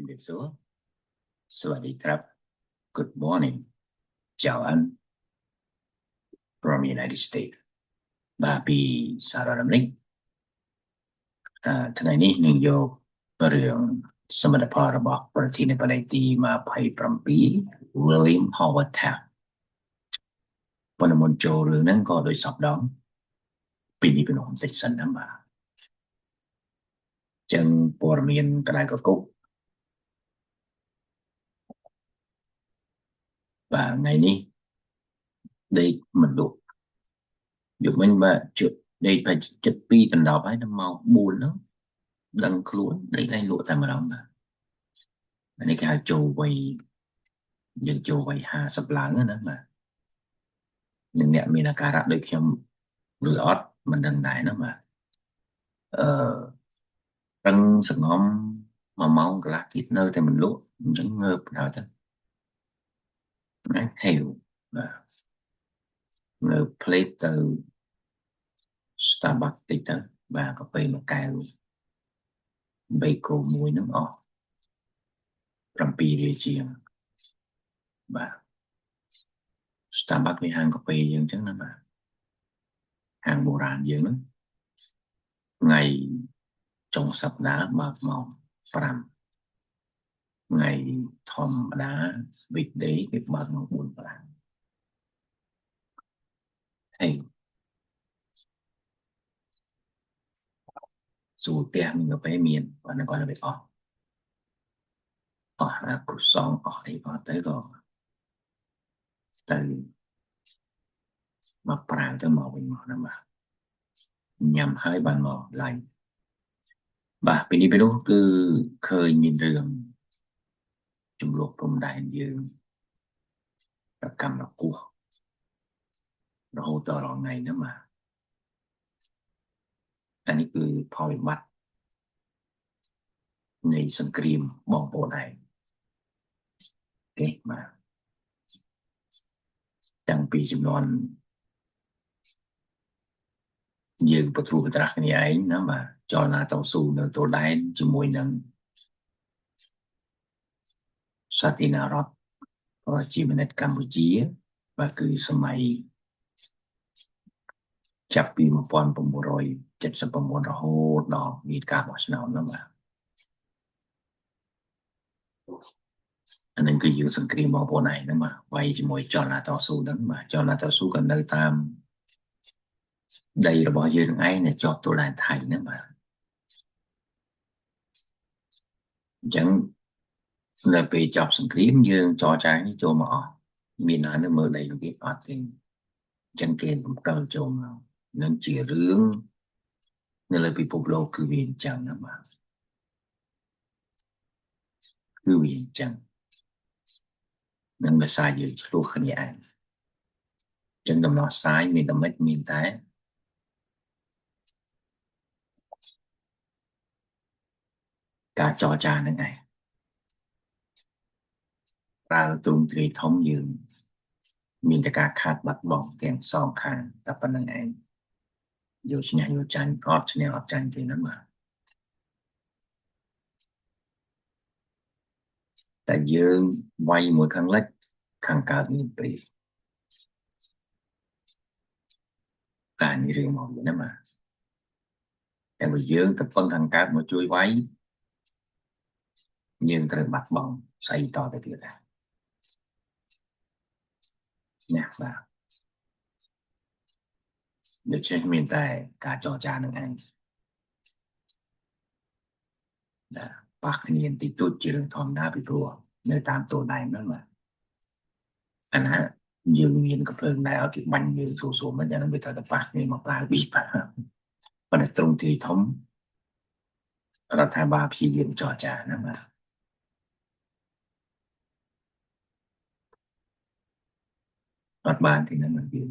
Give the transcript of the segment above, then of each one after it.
រាបសួរ สวัสดีครับ Good morning 早安 from United States បាទពីសហរដ្ឋអាមេរិកអឺថ្ងៃនេះនឹងយករឿងសមិទ្ធផលរបស់ប្រធានាធិបតីទី27 William Howard Taft ប៉ុន្តែមុនចូលរឿងហ្នឹងក៏ដោយសពដងពីនេះពីនោះបន្តិចសិនណាបាទចឹងព័ត៌មានក្តៅកគុកបាទថ្ងៃនេះដេកមិនលក់យប់មិញបាទជិតដេកប្រហែលចិត្ត2ដណ្ដប់ហើយដល់ម៉ោង4ហ្នឹងដឹងខ្លួនដេកឡើងលក់តែម្ដងបាទអានេះគេហៅចូលវ័យយើងចូលវ័យ50ឡើងណាបាទនឹងអ្នកមានអាការៈដូចខ្ញុំឬអត់មិនដឹងដែរណាបាទអឺរឹងសងំ1ម៉ោងកន្លះទៀតនៅតែមិនលក់អញ្ចឹងងើបដល់ទៅណាហេវបាទងើបផ្លេតទៅ Starbucks តិចទៅបាទកាហ្វេមួយកែវបេកូមួយហ្នឹងអស់7រៀលជាងបាទ Starbucks វាហាងកាហ្វេយើងអញ្ចឹងណាបាទហាងបុរាណយើងហ្នឹងថ្ងៃចុងសប្តាហ៍បើកម៉ោង5ថ្ងៃធម្មតា weekday គេបើកម៉ោង4កន្លះហើយសួរផ្ទះមានកាហ្វេមានបាទហ្នឹងគាត់ទៅអស់អស់អាគ្រូសងអស់អីអស់ទៅក៏ទៅមកប្រាំទៅមកវិញមកណាបាទញ៉ាំហើយបានមកឡាញ់បាទពីនេះពីនោះគឺឃើញមានរឿងចំនួនព្រំដែនយើងប្រកម្មរគោះរហូតដល់រាល់ថ្ងៃហ្នឹងបាទអានេះគឺផលវិបត្តិនៃសង្គ្រាមបងប្អូនឯងទេបាទតាំងពីចំនួនយើងប្រទ្រូប្រត្រាស់គ្នាឯងណាបាទចលនាតស៊ូនៅទល់ដែនជាមួយនឹងសាធារណរដ្ឋប្រជាមានិតកម្ពុជាបាទគឺសម័យចាប់ពី1979រហូតដល់មានការបោះឆ្នោតនោះបាទអានឹងគឺយើងសង្គ្រាមបងប្អូនឯងហ្នឹងបាទវាយជាមួយចលនាតស៊ូហ្នឹងបាទចលនាតស៊ូក៏នៅតាមដីរបស់យើងនឹងឯងដែលជាប់ទល់ដែនថៃហ្នឹងបាទអញ្ចឹងនៅពេលចប់សង្គ្រាមយើងចរចានេះចូលមកអស់មានណានៅមើលដីនោះគេអត់ទេអញ្ចឹងគេរំកិលចូលមកនឹងជារឿងនៅលើពិភពលោកគឺវាអញ្ចឹងណាបាទគឺវាអញ្ចឹងនឹងដោយសារយើងឆ្លោះគ្នាឯងចឹងដំណោះស្រាយមានតែមិនមានតែការចរចានឹងឯងប្រើទ្រង់ទ្រាយធំយើងមានតែការខាតបាត់បង់ទាំងសងខាងតែប៉ុណ្្នឹងឯងយកឈ្នះយកចាញ់អត់ឈ្នះអត់ចាញ់ទេណាបាទតែយើងវាយមួយខាងលិចខាងកើតមានព្រាបការនេះរឿងមកវិញណាបាទតែបើយើងទៅពឹងខាងកើតមកជួយវាយយើងត្រូវបាត់បង់ស្អីតទៅទៀតដែរណាបាទដូច្នេះមានតែការចរចានឹងឯងណាប៉ះគ្នាតិចតួចជារឿងធម្មតាពីព្រោះនៅតាមទល់ដែនហ្នឹងបាទអាណាយើងមានកំភ្លើងដែរឲ្យគេបាញ់យើងសួរៗមិនអាហ្នឹងវាត្រូវតែប៉ះគ្នាមកប្រើពីបាទប៉ុន្តែត្រង់ទីធំរដ្ឋាភិបាលព្យាយាមចរចាណាបាទអត់បានទេហ្នឹងយើង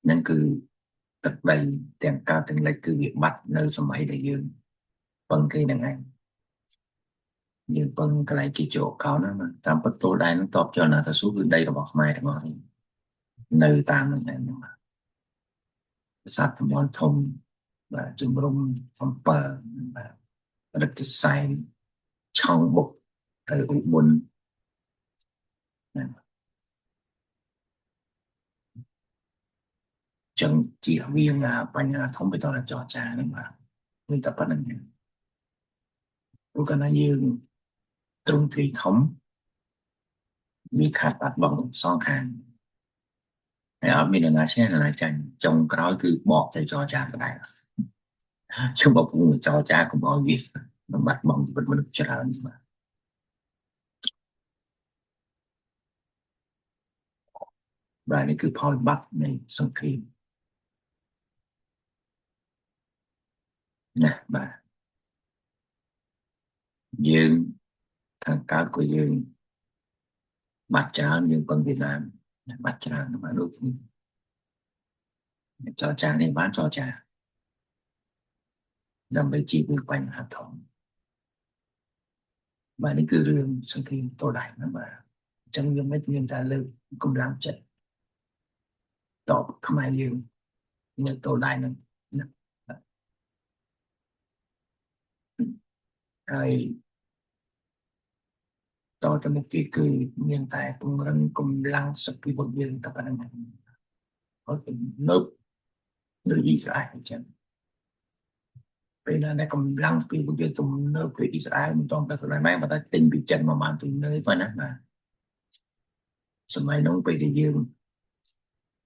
ហ្នឹងគឺទឹកដីទាំងកើតទាំងលិចគឺវាបាត់នៅសម័យដែលយើងពឹងគេហ្នឹងឯងយើងពឹងកន្លែងគេចូលកោហ្នឹងតាមពិតទល់ដែនហ្នឹងតបចលនាតស៊ូគឺដីរបស់ខ្មែរទាំងអស់នេះនៅតាមហ្នឹងឯងបាទប្រាសាទតំបន់ធំបាទជំរំ7បាទ រឹតទៅសែនឆောင်းបុកទៅឧបុលណាចឹងជៀសវាងបញ្ហាធំទៅដល់ចរចាហ្នឹងបាទនេះតែប៉ុណ្្នឹងព្រោះកាលណាយើងទ្រង់ទ្រីធំវាខាត់បាត់បង់សងខាងហើយអត់មាននរណាឈ្នះនរណាចាញ់ចុងក្រោយគឺបកទៅចរចាដដែលជុំបើពុំចរចាកុំឲ្យវាបាត់បង់ជីវិតមនុស្សច្រើនបាទបាទនេះគឺផលបាត់នៃសង្គ្រាមណាបាទយើងខាងកើតក៏យើងបាត់ច្រើនយើងពឹងវៀតណាមបាត់ច្រើនបាទដូចនេះចរចានេះបានចរចាដើម្បីជៀសវាងបញ្ហាធំបាទនេះគឺរឿងសង្គ្រាមតដៃណាបាទអញ្ចឹងយើងមិនមានតែលើកកម្លាំងចិត្តតបខ្មែរយើងនៅតដៃនឹងណាហើយតទៅមុខទៀតគឺមានតែពង្រឹងកម្លាំងសព្វាវុធយើងតែប៉ុណ្្នឹងហើយទំនើបដូចអ៊ីស្រាអែលអញ្ចឹងពេលណាដែលកម្លាំងពីវុធយើងទំនើបពីអ៊ីស្រាអែលមិនតតែខ្លួនឯងបើតែទិញពីចិនមកបានទំនើបណាបាទសម័យនោះពេលដែលយើង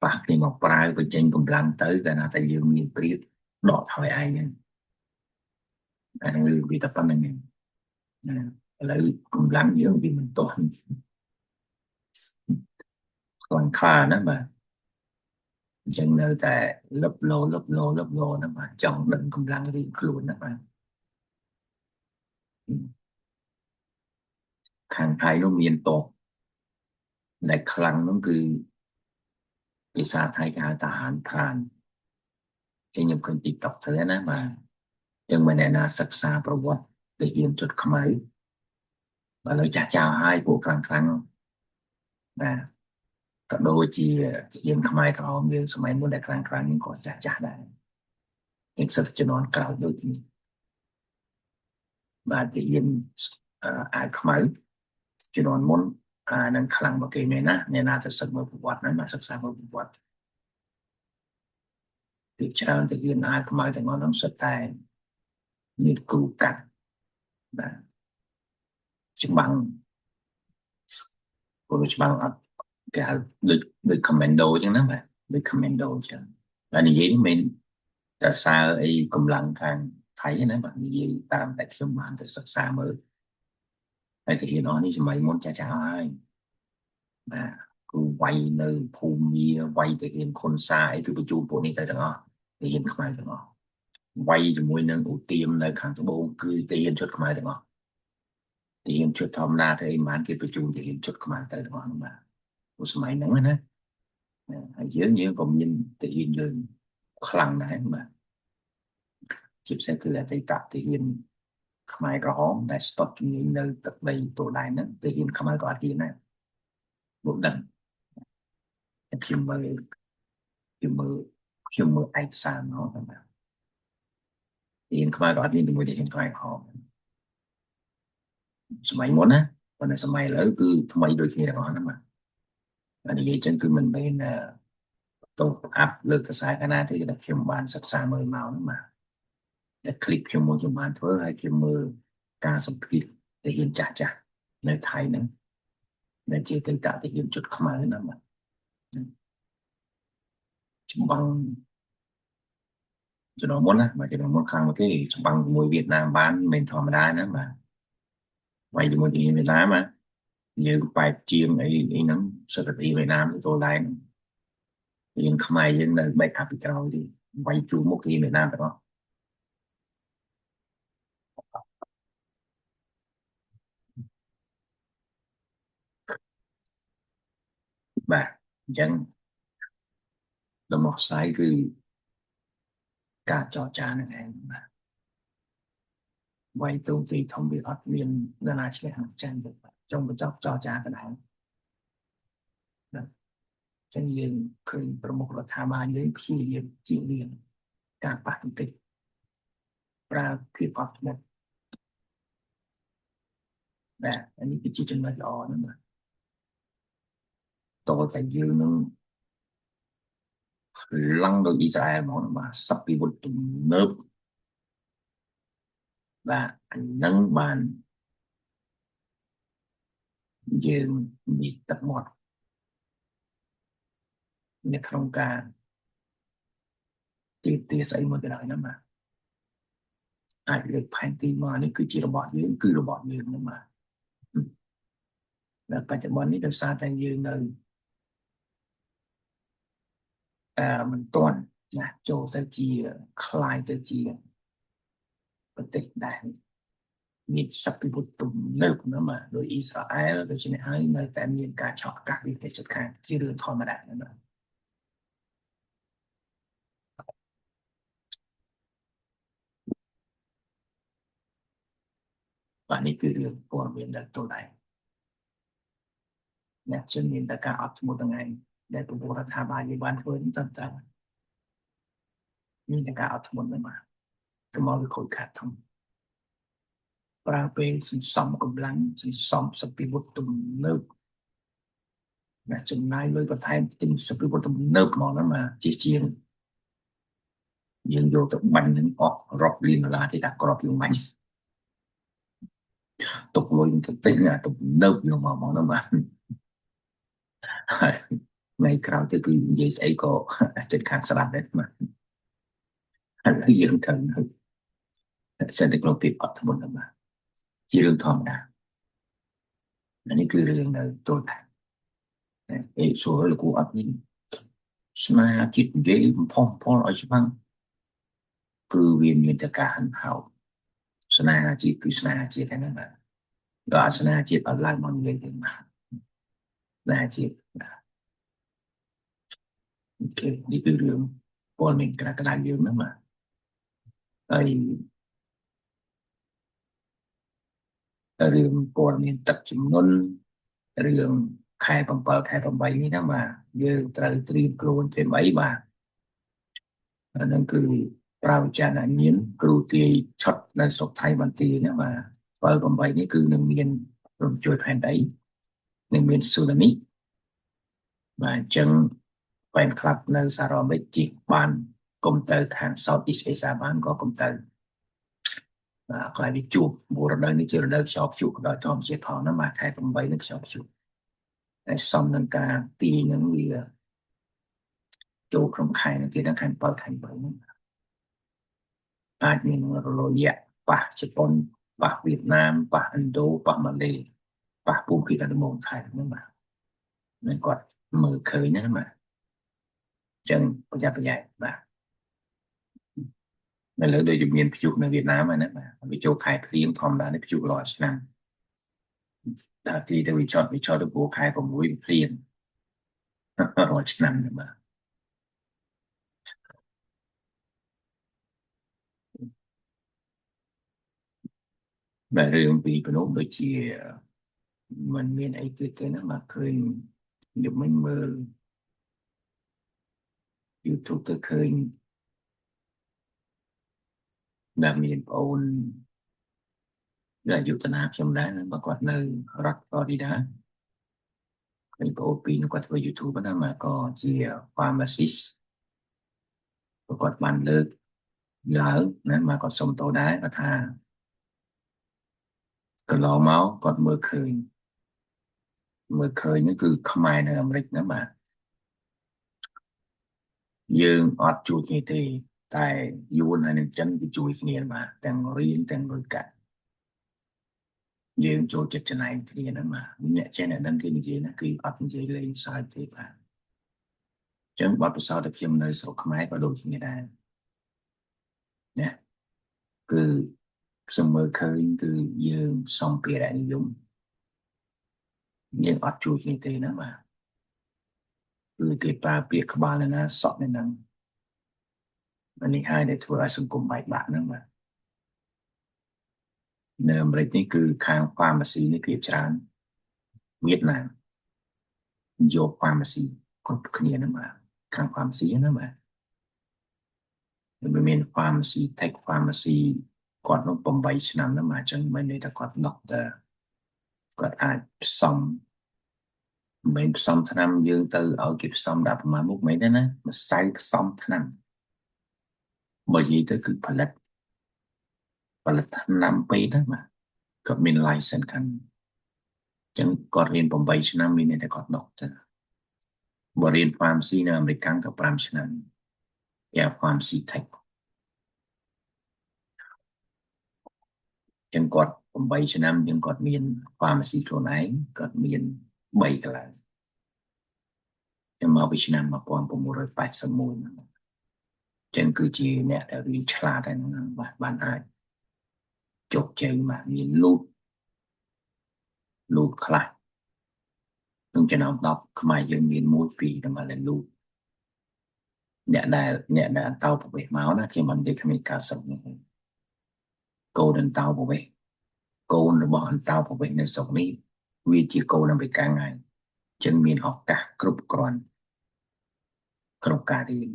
ប៉ះគ្នាមកប្រើបញ្ចេញកម្លាំងទៅកាលណាតែយើងមានព្រៀបដកថយឯងហ្នឹងអានឹងវាតែប៉ុណ្្នឹងណាឥឡូវកម្លាំងយើងវាមិនទាន់ខ្លាំងក្លាណាបាទអញ្ចឹងនៅតែលឹបលោលឹបលោលឹបលោណាបាទចង់ដឹងកម្លាំងរៀងខ្លួនណាបាទខាងថៃនោះមានតបដែលខ្លាំងនោះគឺភាសាថៃគេហៅតាហានប្រានចឹងខ្ញុំឃើញ TikTok ធ្វើណាបាទចឹងមិនអ្នកណាសិក្សាប្រវត្តិទាហានជុតខ្មៅបាទលើចាស់ចោលហើយពួកខ្លាំងខ្លាំងបាទក៏ដូចជាទាហានខ្មែរក្រមយើងសម័យមុនដែលខ្លាំងខ្លាំងនេះក៏ចាស់ចាស់ដែរទាំងសិទ្ធិជំនាន់ក្រោយដូចនេះបាទទាហានអាវខ្មៅជំនាន់មុនអានឹងខ្លាំងមកគេមែនណាអ្នកណាទៅសិក្សាមើលប្រវត្តិហ្នឹងបាទសិក្សាមើលប្រវត្តិពីច្រើនទាហានអាវខ្មៅទាំងអស់ហ្នឹងសុទ្ធតែមានគ្រូកាត់បាទច្បាំងព្រោះច្បាំងអត់គេហៅដូចដូច commando អញ្ចឹងណាបាទដូច commando អញ្ចឹងបាទនិយាយមិនតែសើអីកម្លាំងខាងថៃណាបាទនិយាយតាមតែខ្ញុំបានទៅសិក្សាមើលហើយទាហានអស់នេះសម័យមុនចាស់ចាស់ហើយបាទគឺវាយនៅភូមិវាយទាហានខុនសាអីគឺបញ្ជូនពួកនេះទៅទាំងអស់ទាហានខ្មែរទាំងអស់វាយជាមួយនឹងឧទាមនៅខាងត្បូងគឺទាហានឈុតខ្មែរទាំងអស់ទាហានឈុតធម្មតាទៅអីមិនបានគេបញ្ជូនទាហានឈុតខ្មែរទៅទាំងអស់ហ្នឹងបាទព្រោះសម័យហ្នឹងណាហើយយើងក៏មានទាហានយើងខ្លាំងដែរបាទជាពិសេសគឺអតីតទាហានខ្មែរក្រហមដែលស្ទាត់ជំនាញនៅទឹកដីទល់ដែនហ្នឹងទាហានខ្មែរក៏អត់ហ៊ានដែរមកដឹងខ្ញុំមើលខ្ញុំមើលខ្ញុំមើលឯកសារមកបាទទាហានខ្មែរក៏អត់ហ៊ានជាមួយទាហានខ្មែរក្រហមសម័យមុនណាប៉ុន្តែសម័យឥឡូវគឺថ្មីដូចគ្នាទាំងអស់ហ្នឹងបាទនិយាយចឹងគឺមិនមែនតោអាប់លើកសរសើរកាលណាទេដែលខ្ញុំបានសិក្សាមើលមកហ្នឹងបាទតែคลิปខ្ញុំមួយខ្ញុំបានធ្វើហើយខ្ញុំមើលការសម្ភាសទាហានចាស់ចាស់នៅថៃហ្នឹងដែលជាតេតទាហានជុតខ្មៅហ្នឹងបាទច្បាំងជំនាន់មុនណាបាទជំនាន់មុនខ្លាំងមកគេច្បាំងជាមួយវៀតណាមបានមិនធម្មតាណាបាទវាយជាមួយទាហានវៀតណាមណាយើងបែកជាងអីអីហ្នឹងសិទ្ធិវៀតណាមទៅទល់ដែនយើងខ្មែរយើងនៅបែកអាពីក្រោយទេវាយជួមុខទាហានវៀតណាមទាំងអស់បាទអញ្ចឹងដំណោះស្រាយគឺការចរចានឹងឯងបាទវាយទ្រង់ទ្រាយធំវាអត់មាននរណាឈ្នះចាញ់ទេបាទចុងបញ្ចប់ចរចាកណ្ដាលបាទចឹងយើងឃើញប្រមុខរដ្ឋាភិបាលយើងព្យាយាមជៀសវាងការប៉ះទង្គិចប្រើភាពអត់ធ្មត់ បាទនេះគឺជាចំណុចល្អហ្នឹងបាទតើតែយើងនឹងខ្លាំងដូចអ៊ីស្រាអែលហ្មងបាទសព្វវុធទំនើបបាទអានឹងបានយើងមានទឹកមាត់នៅក្នុងការទាស្អីមួយក៏ដោយណាបាទអាចលើកផែនទីមកនេះគឺជារបស់យើងគឺរបស់យើងហ្នឹងបាទដល់បច្ចុប្បន្ននេះដោយសារតែយើងនៅមិនទាន់ណាចូលទៅជាคล้ายទៅជាប្រទេសដែលមានសព្វវុធទំនើបណាបាទដោយអ៊ីស្រាអែលដូច្នេះហើយនៅតែមានការឆក់ឱកាសពីប្រទេសជិតខាងជារឿងធម្មតាណាបាទបាទនេះគឺរឿងព័ត៌មានដែលទល់ដែរអ្នកជឿមានតែការអត់ធ្មត់ថ្ងៃដែលប្រពន្ធរដ្ឋាភិបាលយើងបានធ្វើនេះត្រឹមត្រូវមានតែការអត់ធ្មត់ហ្នឹងបាទកុំឲ្យវាខូចខាតធំប្រើពេលសន្សំកម្លាំងសន្សំសព្វវុធទំនើបណាចំណាយលុយបន្ថែមទិញសព្វវុធទំនើបមកហ្នឹងបាទជាជាងយើងយកទៅបាញ់នឹងអស់រាប់លានដុល្លារទេដាក់ក្របយើងបាញ់ទុកលុយទៅទិញអាទំនើបយកមកហ្នឹងបាទថ្ងៃក្រោយទៅគឺនិយាយស្អីក៏ចិត្តខាងស្ដាប់ដែរបាទឥឡូវយើងត្រូវនៅសេដ្ឋកិច្ចភាពអត់ធ្មត់ហ្នឹងបាទជារឿងធម្មតានេះគឺរឿងនៅទល់ដែរអេសួរលោកគ្រូអត់មានស្មាជាតិនិយាយបំផុសផលឲ្យច្បាស់គឺវាមានតែការហិនហោចស្នេហាជាតិគឺស្នេហាជាតិហ្នឹងបាទដល់អាស្នេហាជាតិអត់ឡើងមកនិយាយទេបាទស្នេហាជាតិបាទអូខេនេះគឺរឿងព័ត៌មានក្តៅក្តៅយើងហ្នឹងបាទហើយរឿងព័ត៌មានទឹកជំនន់រឿងខែ7ខែ8នេះណាបាទយើងត្រូវត្រៀមខ្លួនត្រៀមអីបាទអាហ្នឹងគឺប្រាវចារ្យញាណគ្រូទាយឆុតនៅស្រុកថៃបន្ទាយណាបាទ7 8នេះគឺនឹងមានរំជួយផែនដីនឹងមានស៊ូណាមីបាទអញ្ចឹងបែនក្លាប់នៅសហរដ្ឋអាមេរិកជិះបានកុំទៅខាង South East Asia បានក៏កុំទៅបាទខ្លាចវាជួបព្រោះរដូវនេះជារដូវខ្យល់ព្យុះដោយធម្មជាតិផងណាបាទខែ8នឹងខ្យល់ព្យុះតែសំនឹងការទីនឹងវាចូលក្នុងខែនឹងទៀតខែ7ខែ8ហ្នឹងអាចមានរលកយៈប៉ះជប៉ុនប៉ះវៀតណាមប៉ះឥណ្ឌូប៉ះម៉ាឡេប៉ះភូមិភាគត្បូងថៃហ្នឹងបាទនឹងគាត់មើលឃើញណាបាទអញ្ចឹងប្រយ័ត្នប្រយែងបាទនៅលើដូចជាមានព្យុះនៅវៀតណាមហ្នឹងណាបាទវាចូលខែភ្លៀងធម្មតានេះព្យុះរាល់ឆ្នាំតែទីទៅវាឆត់វាឆត់ទៅព្រោះខែ6វាភ្លៀងរាល់ឆ្នាំហ្នឹងបាទបាទរឿងពីភ្នំដូចជាมันមានអីទៀតទេណាបាទឃើញយកមិញមើល YouTube ទៅឃើញដែលមានប្អូនដែលអាយុតាណាខ្ញុំដែរបើគាត់នៅរដ្ឋ Florida ឃើញប្អូនពីរនោះគាត់ធ្វើ YouTube ណាមកក៏ជា pharmacist គាត់បានលើកឡើងណាមកគាត់សុំតោដែរគាត់ថាកន្លងមកគាត់មើលឃើញនេះគឺខ្មែរនៅអាមេរិកណាបាទយើងអត់ជួយគ្នាទេតែយួនហើយនឹងចិនគឺជួយគ្នាបាទទាំងរៀនទាំងលុយកាក់យើងចូលចិត្តចំណែនគ្នាហ្នឹងបាទអ្នកចេះអ្នកដឹងគេនិយាយណាគឺអត់និយាយលេងសើចទេបាទអញ្ចឹងបទពិសោធន៍ដែលខ្ញុំនៅស្រុកខ្មែរក៏ដូចគ្នាដែរណាគឺខ្ញុំមើលឃើញគឺយើងសម្ភារៈនិយមយើងអត់ជួយគ្នាទេណាបាទគឺគេប្រើពាក្យក្បាលណាសក់នៅហ្នឹងនេះហើយដែលធ្វើឲ្យសង្គមបែកបាក់ហ្នឹងបាទនៅអាមេរិកនេះគឺខាង pharmacy នេះភាគច្រើនវៀតណាមយក pharmacy គ្រប់គ្នាហ្នឹងបាទខាង pharmacy ហ្នឹងបាទវាមាន pharmacy tech pharmacy គាត់នោះ8ឆ្នាំហ្នឹងបាទអញ្ចឹងមិនន័យថាគាត់ doctor គាត់អាចផ្សំមិនមែនផ្សំថ្នាំយើងទៅឲ្យគេផ្សំដាក់ប្រមាណមុខមិនទេណាម្សៅផ្សំថ្នាំបើនិយាយទៅគឺផលិតថ្នាំពេទ្យហ្នឹងបាទគាត់មាន license ខាងចឹងគាត់រៀន8ឆ្នាំមានន័យថាគាត់ doctor បើរៀន pharmacy នៅអាមេរិកក៏5ឆ្នាំយ៉ា pharmacy tech ចឹងគាត់8ឆ្នាំចឹងគាត់មាន pharmacy ខ្លួនឯងគាត់មាន3កន្លែងចឹងមកពីឆ្នាំ1981ហ្នឹងចឹងគឺជាអ្នកដែលរៀនឆ្លាតហើយហ្នឹងបាទបានអាចជោគជ័យបាទមានលូតលូតខ្លះក្នុងចំណោម10ខ្មែរយើងមាន1 2ដើម្បីលូតអ្នកដែលអន្តោប្រវេសន៍មកណាខ្ញុំមិននិយាយគ្មាន90នេះកូនអន្តោប្រវេសន៍កូនរបស់អន្តោប្រវេសន៍នៅស្រុកនេះវាជាកូនអាមេរិកហើយចឹងមានឱកាសគ្រប់គ្រាន់ក្នុងការរៀន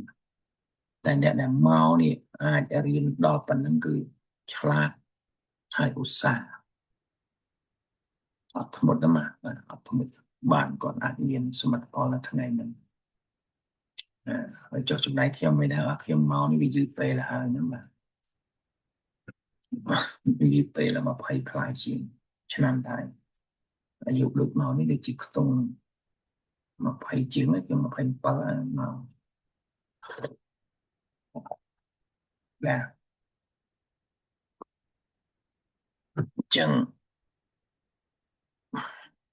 តែអ្នកដែលមកនេះអាចរៀនដល់ប៉ុណ្ណឹងគឺឆ្លាតហើយឧស្សាហ៍អត់ធ្មត់ណាបាទអត់ធ្មត់បានគាត់អាចមានសមិទ្ធផលនៅថ្ងៃហ្នឹងហើយចុះចំណែកខ្ញុំមិនដែរខ្ញុំមកនេះវាយឺតពេលហើយហ្នឹងបាទវាយឺតពេល20ផ្លាយជាងឆ្នាំដែរអាយុលោកមកនេះដូចជាខ្ទង់20ជាងខ្ញុំ27មកបាទចឹង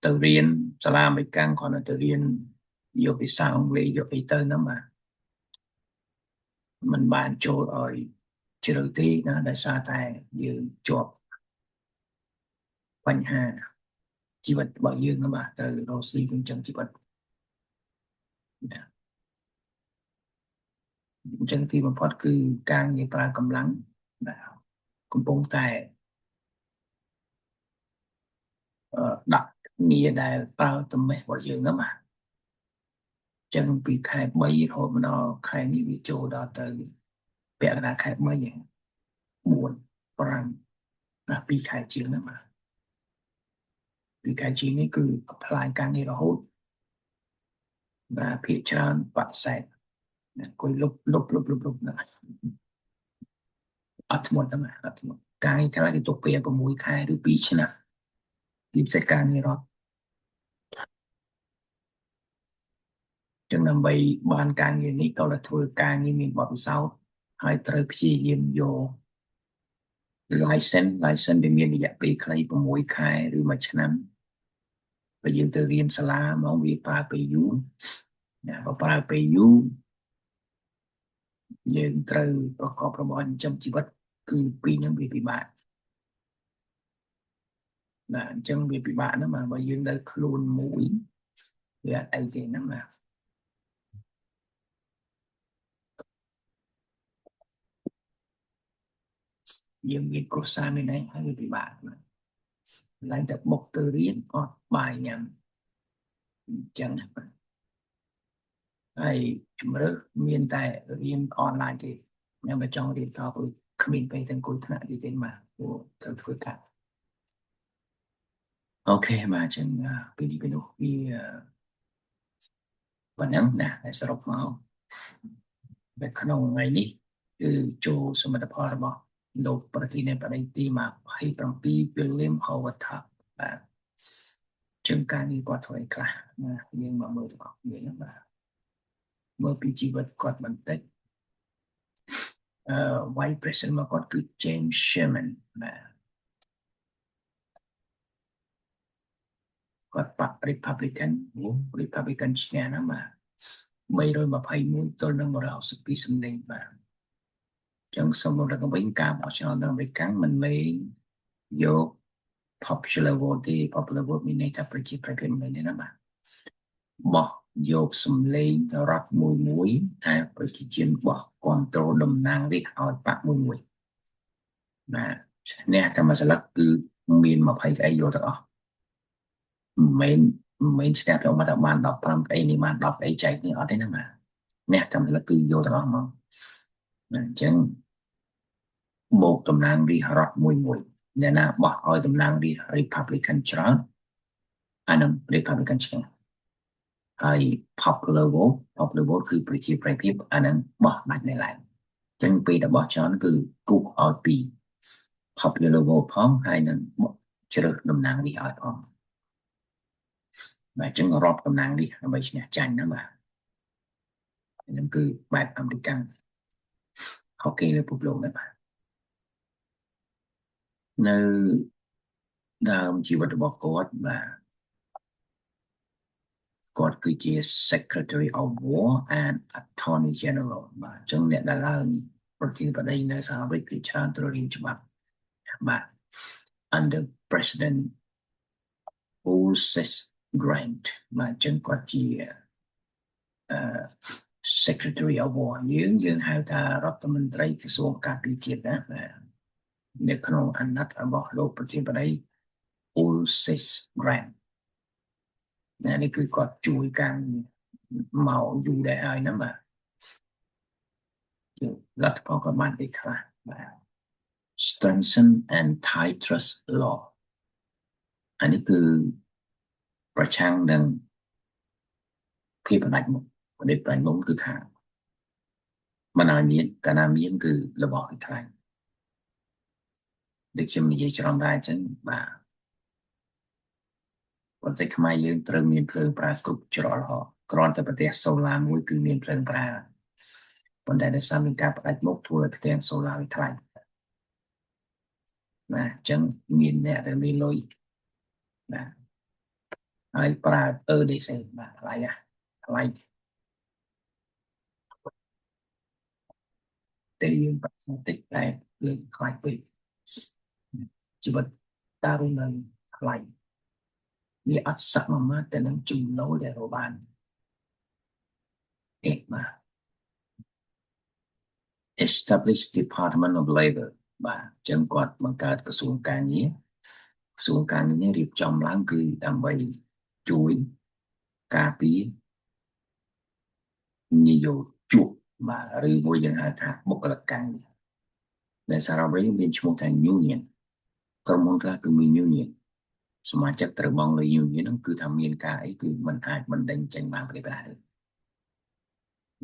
ទៅរៀនសាលាអាមេរិកគ្រាន់តែទៅរៀនយកភាសាអង់គ្លេសយកអីទៅហ្នឹងបាទมันបានចូលឲ្យជ្រៅទេណាដោយសារតែយើងជាប់បញ្ហាជីវិតរបស់យើងហ្នឹងបាទត្រូវរកស៊ីចិញ្ចឹមជីវិតអញ្ចឹងទីបំផុតគឺការងារប្រើកម្លាំងបាទកំពុងតែដាក់ងារដែលប្រើត្មេះរបស់យើងហ្នឹងបាទចឹងពីខែ3រហូតមកដល់ខែនេះវាចូលដល់ទៅពាក់កណ្ដាលខែ3ហ្នឹង4 5ណា2ខែជាងហ្នឹងបាទ2ខែជាងនេះគឺ apply ការងាររហូតបាទភាគច្រើនបដិសេធអង្គុយលុបលុបលុបលុបលុបណាអត់ធ្មត់ហ្នឹងអត់ធ្មត់ការងារខ្លះគេទុកពេល6ខែឬ2ឆ្នាំទីពិសេសការងាររដ្ឋចឹងដើម្បីបានការងារនេះតើធ្វើការងារមានបទពិសោធន៍ហើយត្រូវព្យាយាមយក license វាមានរយៈពេលខ្លី6ខែឬ1ឆ្នាំបើយើងទៅរៀនសាលាហ្មងវាប្រើពេលយូរណាបើប្រើពេលយូរយើងត្រូវប្រកបរបរចិញ្ចឹមជីវិតគឺពីរហ្នឹងវាពិបាកបាទអញ្ចឹងវាពិបាកហ្នឹងបាទបើយើងនៅខ្លួនមួយវាអត់អីទេហ្នឹងបាទយើងមានគ្រួសារមានអីហើយវាពិបាកបាទឡើងតែបុកទៅរៀនអត់បាយញ៉ាំអញ្ចឹងបាទហើយជំរឿមានតែរៀនអនឡាញទេខ្ញុំបើចង់រៀនតព្រោះគ្មានពេលទៅអង្គុយថ្នាក់ទៀតទេបាទព្រោះត្រូវធ្វើការអូខេបាទអញ្ចឹងពេលនេះពេលនោះវាប៉ុណ្ណឹងណាហើយសរុបមកនៅក្នុងថ្ងៃនេះគឺចូលសមិទ្ធផលរបស់លោកប្រធានាធិបតីទី27 William Howard Taft បាទជាងការនេះគាត់ធ្វើអីខ្លះណាយើងមកមើលទាំងអស់គ្នាណាបាទមើលពីជីវិតគាត់បន្តិចអឺ Vice President មកគាត់គឺ James Sherman បាទគាត់បក Republican Republican ឈ្នះណាបាទ321ទល់នឹង162សំឡេងបាទចឹងសូមរំលឹកវិញការបោះឆ្នោតនៅអាមេរិកមិនមែនយក popular vote ទេ popular vote មានន័យថាប្រជាប្រិយភាពមិនមែនទេណាបាទបោះយកសំឡេងរដ្ឋមួយមួយតែប្រជាជនបោះគ្រប់គ្រងតំណាងរាស្ត្រឲ្យបកមួយមួយបាទអ្នកតែមួយស្លឹកគឺមាន20ក្អីយកទាំងអស់មិនមែនឈ្នះទៅមកតែបាន15ក្អីនេះបាន10ក្អីចែកនេះអត់ទេណាបាទអ្នកតែមួយស្លឹកគឺយកទាំងអស់មកអញ្ចឹងបូកតំណាងរាស្ត្ររដ្ឋមួយមួយអ្នកណាបោះឲ្យតំណាងរាស្ត្រ Republican ច្រើន អានឹង Republican ឈ្នះហើយ popular vote popular vote គឺប្រជាប្រិយភាពអានឹងបោះដាច់នៅឡើងអញ្ចឹងពេលដែលបោះច្រើនគឺគូសឲ្យពី popular vote ផងហើយនឹងជ្រើសតំណាងរាស្ត្រឲ្យផងបាទអញ្ចឹងរាប់តំណាងរាស្ត្រដើម្បីឈ្នះចាញ់ហ្នឹងបាទហ្នឹងគឺបែបអាមេរិកហុកគីលើពិភពលោកដែរបាទនៅដើមជីវិតរបស់គាត់បាទគាត់គឺជា Secretary of War and Attorney General បាទអញ្ចឹងអ្នកដែលឡើងប្រធានាធិបតីនៅសហរដ្ឋអាមេរិកគឺច្រើនត្រូវរៀនច្បាប់បាទ under President Ulysses Grant បាទអញ្ចឹងគាត់ជាអឺ Secretary of War យើងយើងហៅថារដ្ឋមន្ត្រីក្រសួងការពារជាតិណាបាទនៅក្នុងអាណត្តិរបស់លោកប្រធានាធិបតី Ulysses Grant ណានេះគឺគាត់ជួយការមកយូរដែរហើយណាបាទលទ្ធផលក៏បានអីខ្លះបាទ strengthen antitrust law អានេះគឺប្រឆាំងនឹងភាពផ្ដាច់មុខផ្ដាច់ផ្ដាច់មុខគឺថាមិនឲ្យមានកាលណាមានគឺរបស់ឲ្យថ្លៃដូចខ្ញុំនិយាយច្រំដែរអញ្ចឹងបាទប្រទេសខ្មែរយើងត្រូវមានភ្លើងប្រើគ្រប់ច្រកល្ហកគ្រាន់តែប្រទេសសូឡាមួយគឺមានភ្លើងប្រើប៉ុន្តែដោយសារមានការផ្ដាច់មុខធ្វើឲ្យផ្ទាំងសូឡាវាថ្លៃបាទអញ្ចឹងមានអ្នកដែលមានលុយបាទហើយប្រើ EDC បាទថ្លៃណាថ្លៃតែយើងប្រាក់តិចតែលើថ្លៃពេកជីវិតតារនៅថ្លៃវាអត់សមាមាត្រទៅនឹងចំណូលដែលរកបានទេបាទ Establish Department of Labor បាទអញ្ចឹងគាត់បង្កើតក្រសួងការងារក្រសួងការងារនេះរៀបចំឡើងគឺដើម្បីជួយការពារនិយោជកបាទឬមួយយើងហៅថាបុគ្គលិកការងារដែលសារ៉ារីមានឈ្មោះថា union ក្រុមហ៊ុនខ្លះគឺមាន union សមាជិកត្រូវបង់លុយ union ហ្នឹងគឺថាមានការអីគឺมันអាចបណ្ដេញចេញបានប្រេដែរ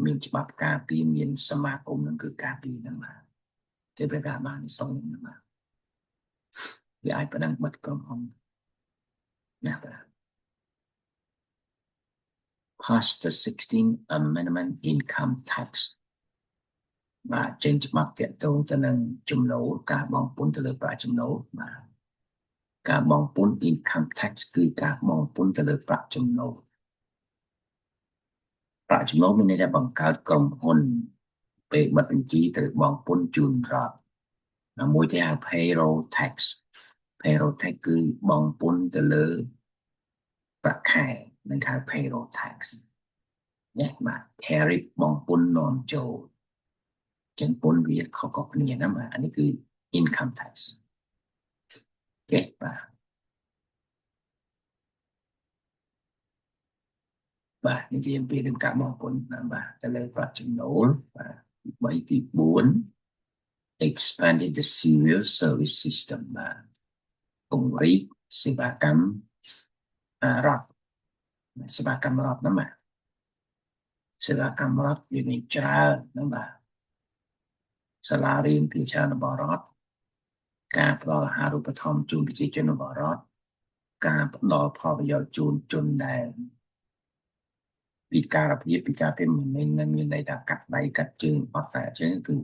មានច្បាប់ការពារមានសមាគមហ្នឹងគឺការពារហ្នឹងបាទទេប្រកាសបានសងហ្នឹងបាទវាអាចប្តឹងបិទក្រុមហ៊ុនណាបាទ Pass the 16 Amendment Income Tax បាទចេញច្បាប់តាក់ទងទៅនឹងចំណូលការបង់ពន្ធទៅលើប្រាក់ចំណូលបាទការបង់ពន្ធ income tax គឺការបង់ពន្ធទៅលើប្រាក់ចំណូលប្រាក់ចំណូលមានន័យថាបង្កើតក្រុមហ៊ុនពេលបិទបញ្ជីត្រូវបង់ពន្ធជូនរដ្ឋណាមួយគេហៅ payroll tax payroll tax គឺបង់ពន្ធទៅលើប្រាក់ខែនឹងហៅ payroll tax ណាបាទ tariff បង់ពន្ធនាំចូលចឹងពន្ធវាខុសៗគ្នាណាបាទអានេះគឺ income tax គេបាទបាទនិយាយអំពីរឿងការបង់ពន្ធណាបាទទៅលើប្រាក់ចំណូលបាទទី3ទី4 expanded the civil service system បាទពង្រីកសេវាកម្មរដ្ឋសេវាកម្មរដ្ឋហ្នឹងបាទសេវាកម្មរដ្ឋវាមានច្រើនហ្នឹងបាទសាលារៀនភាច្រើនរបស់រដ្ឋការផ្ដល់អាហារូបត្ថម្ភជូនប្រជាជនរបស់រដ្ឋការផ្ដល់ផលប្រយោជន៍ជូនជនដែលពិការភាពពិការភាពមិនមានន័យថាកាត់ដៃកាត់ជើងអត់តែជើងគឺ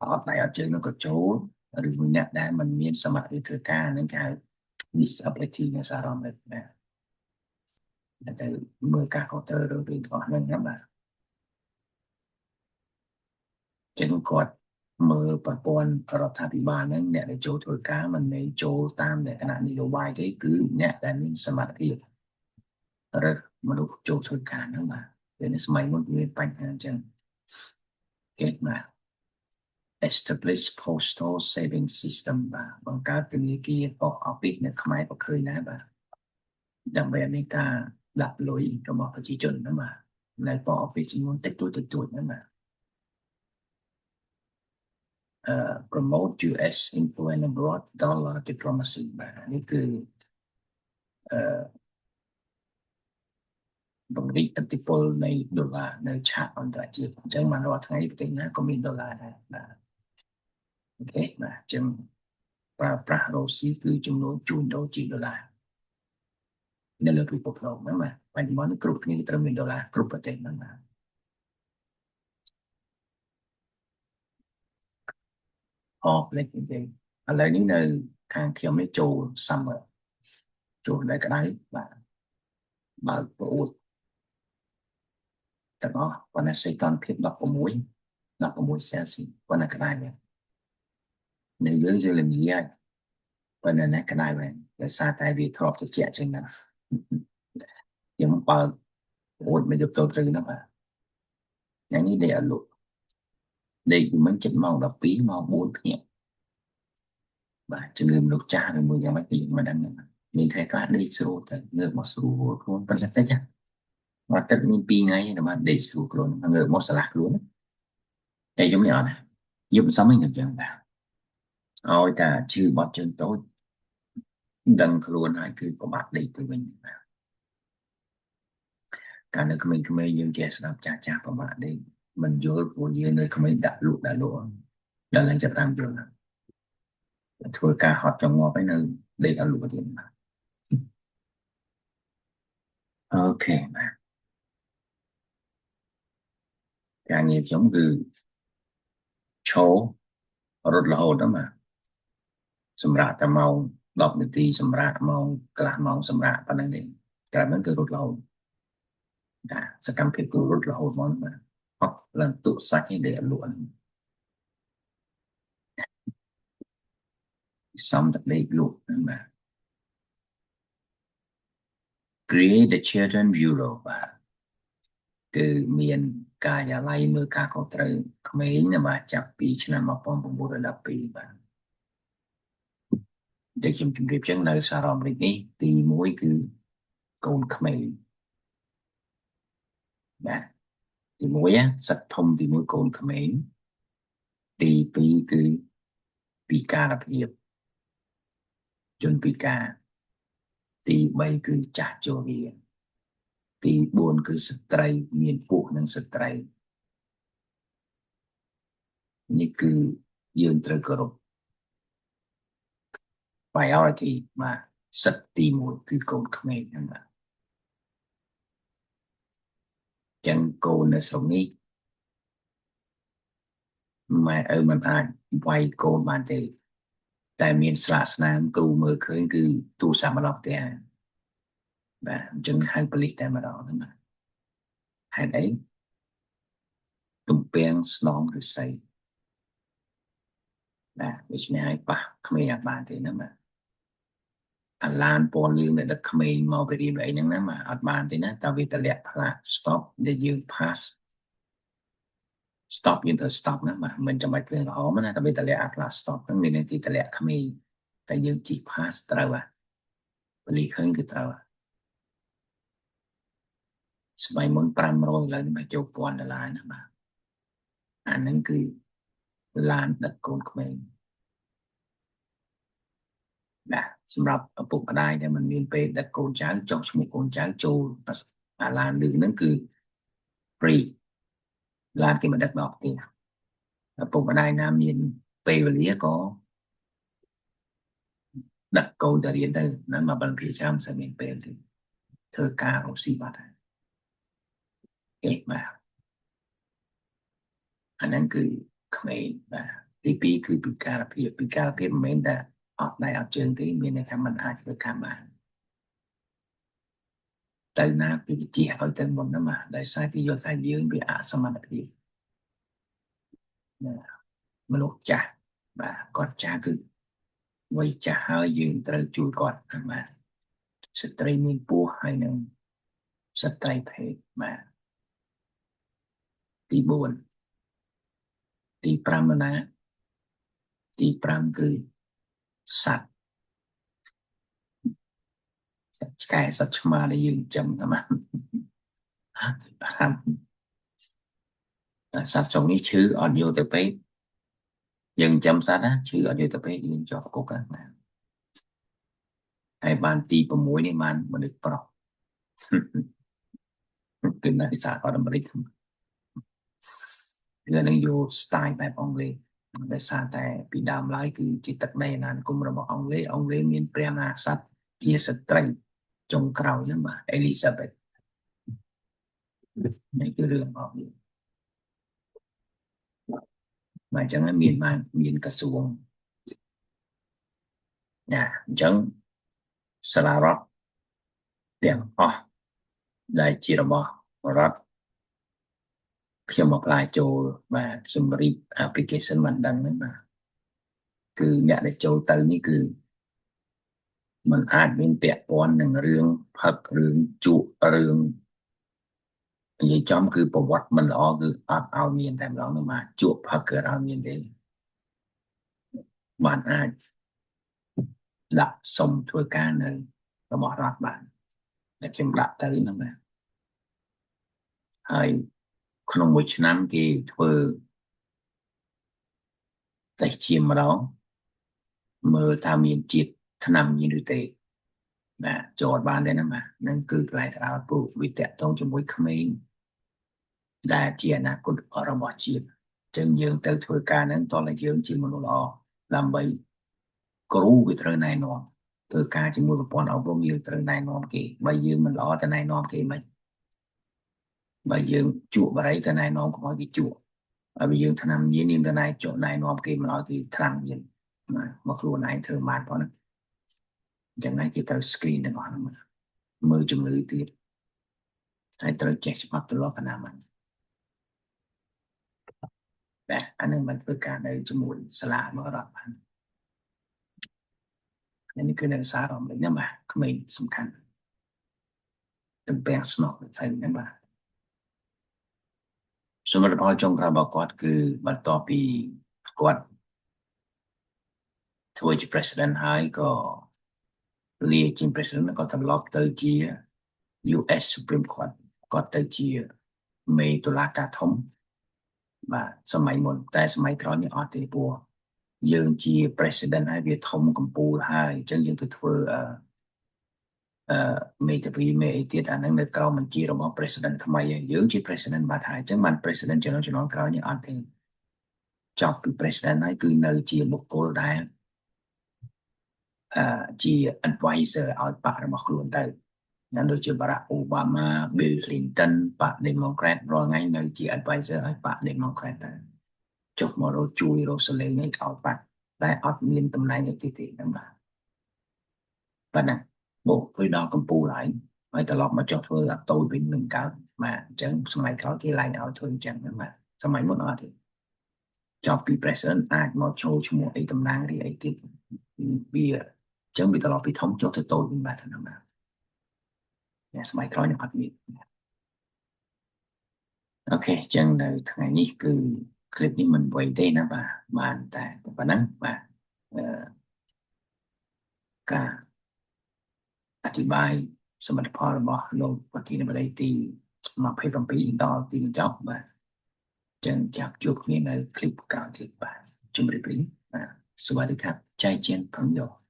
អត់ដៃអត់ជើងនោះក៏ចូលឬមួយអ្នកដែលមិនមានសមត្ថភាពធ្វើការហ្នឹងគេហៅ disability នៅសហរដ្ឋអាមេរិកណាតែមើលការខុសត្រូវរឿងទាំងអស់ហ្នឹងណាបាទចឹងគាត់មើលប្រព័ន្ធរដ្ឋាភិបាលហ្នឹងអ្នកដែលចូលធ្វើការមិនមែនចូលតាមលក្ខណៈនយោបាយទេគឺអ្នកដែលមានសមត្ថភាពរើសមនុស្សចូលធ្វើការហ្នឹងបាទពេលនេះសម័យមុនមានបញ្ហាអញ្ចឹងគេបាទ establish postal saving system បាទបង្កើតធនាគារ post office នៅខ្មែរក៏ឃើញដែរបាទដើម្បីឲ្យមានការដាក់លុយរបស់ប្រជាជនហ្នឹងបាទនៅ post office ចំនួនតិចតួចតិចតួចហ្នឹងបាទ promote US influence abroad dollar diplomacy បាទនេះគឺ អឺពង្រីកឥទ្ធិពលនៃដុល្លារនៅឆាកអន្តរជាតិអញ្ចឹងបានរាល់ថ្ងៃប្រទេសណាក៏មានដុល្លារដែរបាទ OK បាទអញ្ចឹងប្រើប្រាស់រកស៊ីគឺចំនួនជួញដូរជាដុល្លារនៅលើពិភពលោកហ្នឹងបាទបច្ចុប្បន្នគ្រប់គ្នាត្រូវមានដុល្លារគ្រប់ប្រទេសហ្នឹងបាទអផ្លេចនិយាយឥឡូវនេះនៅខាងខ្ញុំនេះចូល summer ចូលដែលក្តៅបាទបើកប្អូតទាំងអស់ប៉ុន្តែសីតុណ្ហភាព16 16 Celsius ប៉ុន្តែក្តៅមែននៅយើងយើងល្ងាហើយប៉ុន្តែនេះក្តៅមែនដោយសារតែវាធ្លាប់ត្រជាក់ជាងហ្នឹងខ្ញុំបើកប្អូតមកយកចូលត្រូវហ្នឹងបាទថ្ងៃនេះដេកអត់លក់ដេកពីមិញចិត្តម៉ោង12ម៉ោង4ភ្ញាក់បាទជំងឺមនុស្សចាស់ឬមួយយ៉ាងម៉េចគឺមិនដឹងមានថ្ងៃខ្លះដេកស្រួលទៅងើបមកស្រួលខ្លួនប៉ុន្តែតិចមួយទឹកមាន2ថ្ងៃតែបានដេកស្រួលខ្លួនងើបមកឆ្លាស់ខ្លួនតែយំនេះអត់ណាយំសំឯងក៏ចឹងបាទឲ្យតែឈឺបត់ជើងតូចដឹងខ្លួនហើយគឺពិបាកដេកទៅវិញបាទកាលនៅក្មេងៗយើងចេះស្ដាប់ចាស់ចាស់ពិបាកដេកមិនយល់ព្រោះយើងនៅក្មេងដាក់លក់ដាក់លក់ដល់ឡើងចាប់តាមយល់ធ្វើការហត់ចង់ងាប់ហើយនៅដេកអត់លក់ទៀតបាទ OK បាទការងារខ្ញុំគឺឈររត់រហូតហ្នឹងបាទសម្រាប់តែម៉ោង10នាទីសម្រាប់ម៉ោងកន្លះម៉ោងសម្រាប់ប៉ុណ្្នឹងទេក្រៅហ្នឹងគឺរត់រហូតតាសកម្មភាពគឺរត់រហូតហ្មងបាទអត់ឡើងទុសាច់ឯដែលលក់ហ្នឹងសំតែដេកលក់ហ្នឹងបាទ Create the Children Bureau បាទគឺមានការិយាល័យមើលការខុសត្រូវក្មេងណាបាទចាប់ពីឆ្នាំ1912បាទដែលខ្ញុំជម្រាបចឹងនៅសហរដ្ឋអាមេរិកនេះទី1គឺកូនក្មេងបាទទី1សិទ្ធធំទី1កូនក្មេងទី2គឺពិការភាពជនពិការទី3គឺចាស់ជរាទី4គឺស្ត្រីមានពោះនិងស្ត្រីនេះគឺយើងត្រូវគោរព priority បាទសិទ្ធទី1គឺកូនក្មេងហ្នឹងបាទចឹងកូននៅស្រុកនេះម៉ែឪមិនអាចវាយកូនបានទេតែមានស្លាកស្នាមគ្រូមើលឃើញគឺទូរស័ព្ទមកដល់ផ្ទះបាទអញ្ចឹងហៅប៉ូលីសតែម្ដងហ្នឹងបាទហេតុអីទំពាំងស្នងឫស្សីបាទដូច្នេះហើយប៉ះក្មេងអត់បានទេហ្នឹងបាទអាឡានពណ៌លឿងដែលដឹកក្មេងមកពីរៀនអីហ្នឹងណាបាទអត់បានទេណាតើវាតម្លាក់ផ្លាក stop ដែលយើង pass stop យើងត្រូវ stop ណាបាទមិនចាំបាច់ភ្លើងក្រហមណាតែវាតម្លាក់អាផ្លាក stop ហ្នឹងមានន័យទីតម្លាក់ក្មេងតែយើងជិះ pass ត្រូវហ่ะប៉ូលីសឃើញគឺត្រូវសម័យមុន500ឥឡូវនេះមកចូល1000ដុល្លារណាបាទអាហ្នឹងគឺឡានដឹកកូនក្មេងបាទសម្រាប់ឪពុកម្ដាយដែលមិនមានពេលដឹកកូនចៅចុះឈ្មោះកូនចៅចូលអាឡានលឿងហ្នឹងគឺ free ឡានគេមកដឹកដល់ផ្ទះឪពុកម្ដាយណាមានពេលវេលាក៏ដឹកកូនទៅរៀនទៅណាមកបន្ភាច្រើនមិនសូវមានពេលទេធ្វើការរកស៊ីបាត់ហើយគេបាទអាហ្នឹងគឺក្មេងបាទទី2គឺពិការភាពពិការភាពមិនមែនតែអត់ដៃអត់ជើងទេមានន័យថាมันអាចធ្វើការបានទៅណាគេជះឲ្យទៅមុនហ្នឹងបាទដោយសារគេយល់ថាយើងវាអសមត្ថភាពណាមនុស្សចាស់បាទគាត់ចាស់គឺវ័យចាស់ហើយយើងត្រូវជួយគាត់បាទស្ត្រីមានពោះហើយនឹងស្ត្រីភេទបាទទី4ទី5ណាទី5គឺសត្វសត្វឆ្កែសត្វឆ្មាដែលយើងចិញ្ចឹមតាមទី5សត្វចុងនេះឈឺអត់យកទៅពេទ្យយើងចិញ្ចឹមសត្វណាឈឺអត់យកទៅពេទ្យយើងជាប់គុកហ្នឹងបាទ ហើយបានទី6នេះបានមនុស្សប្រុសគឺនៅសហរដ្ឋអាមេរិកគឺនឹងយក style បែបអង់គ្លេសដោយសារតែពីដើមឡើយគឺជាទឹកដីអាណានិគមរបស់អង់គ្លេសអង់គ្លេសមានព្រះមហាក្សត្រជាស្ត្រីចុងក្រោយហ្នឹងបាទ Elizabeth នេះគឺរឿងរបស់វាបាទអញ្ចឹងមានបានមានក្រសួងណាអញ្ចឹងសាលារដ្ឋទាំងអស់ដែលជារបស់រដ្ឋខ្ញុំ apply ចូលបាទខ្ញុំរៀប application មិនដឹងហ្នឹងបាទគឺអ្នកដែលចូលទៅនេះគឺมันអាចមានពាក់ព័ន្ធនឹងរឿងផឹករឿងជក់រឿងនិយាយចំគឺប្រវត្តិមិនល្អគឺអត់ឲ្យមានតែម្ដងនោះបាទជក់ផឹកគឺអត់ឲ្យមានទេបានអាចដាក់សុំធ្វើការនៅរបស់រដ្ឋបានតែខ្ញុំដាក់ទៅហ្នឹងបាទហើយក្នុងមួយឆ្នាំគេធ្វើតេស្តជាម្ដងមើលថាមានជាតិថ្នាំញៀនឬទេបាទចូលបានទេណាបាទហ្នឹងគឺកន្លែងត្រាល់ពូវាតាក់ទងជាមួយក្មេងដែលជាអនាគតរបស់ជាតិចឹងយើងទៅធ្វើការហ្នឹងតោះតែយើងជាមនុស្សល្អដើម្បីគ្រូវាត្រូវណែនាំធ្វើការជាមួយប្រព័ន្ធអប់រំយើងត្រូវណែនាំគេបើយើងមិនល្អទៅណែនាំគេមិនបើយើងជក់បារីទៅណែនាំកុំឲ្យគេជក់ហើយបើយើងថ្នាំញៀនយើងទៅណែជក់ណែនាំគេមិនឲ្យគេថ្នាំញៀនមកខ្លួនឯងធ្វើបានប៉ុណ្ណាអញ្ចឹងហើយគេត្រូវ screen ទាំងអស់ហ្នឹងមើលជំងឺទៀតហើយត្រូវចេះច្បាប់ទម្លាប់អនាម័យបាទអានឹងមិនធ្វើការនៅជាមួយសាលារបស់រដ្ឋបាននេះគឺនៅសារអាមេរិកណាបាទក្មេងសំខាន់ទំពាំងស្នប់ស្អីហ្នឹងបាទសមិទ្ធផលចុងក្រោយរបស់គាត់គឺបន្ទាប់ពីគាត់ធ្វើជា president ហើយក៏លាជា president ក៏ត្រឡប់ទៅជា US Supreme Court គាត់ទៅជាមេតុលាការធំបាទសម័យមុនតែសម័យក្រោយនេះអត់ទេព្រោះយើងជា president ហើយវាធំកំពូលហើយអញ្ចឹងយើងទៅធ្វើអឺអឺមេធាវីមេអីទៀតអាហ្នឹងនៅក្រោមបញ្ជារបស់ president ថ្មីហើយយើងជា president បាត់ហើយអញ្ចឹងបាន president ជំនាន់ជំនាន់ក្រោយនេះអត់ទេចប់ពី president ហើយគឺនៅជាបុគ្គលដែលអឺជា advisor ឲ្យបក្សរបស់ខ្លួនទៅយ៉ាងដូចជា Barack Obama, Bill Clinton បក្ស Democrat រាល់ថ្ងៃនៅជា advisor ឲ្យបក្ស Democrat ទៅចុះមករកជួយរកសលេងឲ្យបក្សតែអត់មានតំណែងអីទេហ្នឹងបាទប៉ុណ្ណាបូកធ្វើដល់កម្ពុជាហើយហើយត្រឡប់មកចុះធ្វើអាតូចវិញមិនកើតបាទអញ្ចឹងសម័យក្រោយគេឡើងឲ្យធ្វើអញ្ចឹងហ្នឹងបាទសម័យមុនអត់ទេចប់ពី president អាចមកចូលឈ្មោះអីតំណាងរាអីទៀតវាអញ្ចឹងវាត្រឡប់ពីធំចុះទៅតូចវិញបាទហ្នឹងបាទសម័យក្រោយនឹងអត់មាន OK អញ្ចឹងនៅថ្ងៃនេះគឺคลิปនេះមិនវែងទេណាបាទបានតែប៉ុណ្ណឹងបាទអឺការអធិប្បាយសមិទ្ធផលរបស់លោកប្រធានាធិបតីទី27ដល់ទីបញ្ចប់បាទចឹងចាប់ជួបគ្នានៅคลิปក្រោយទៀតបាទជម្រាបលាបាទสวัสดีครับ再见朋友。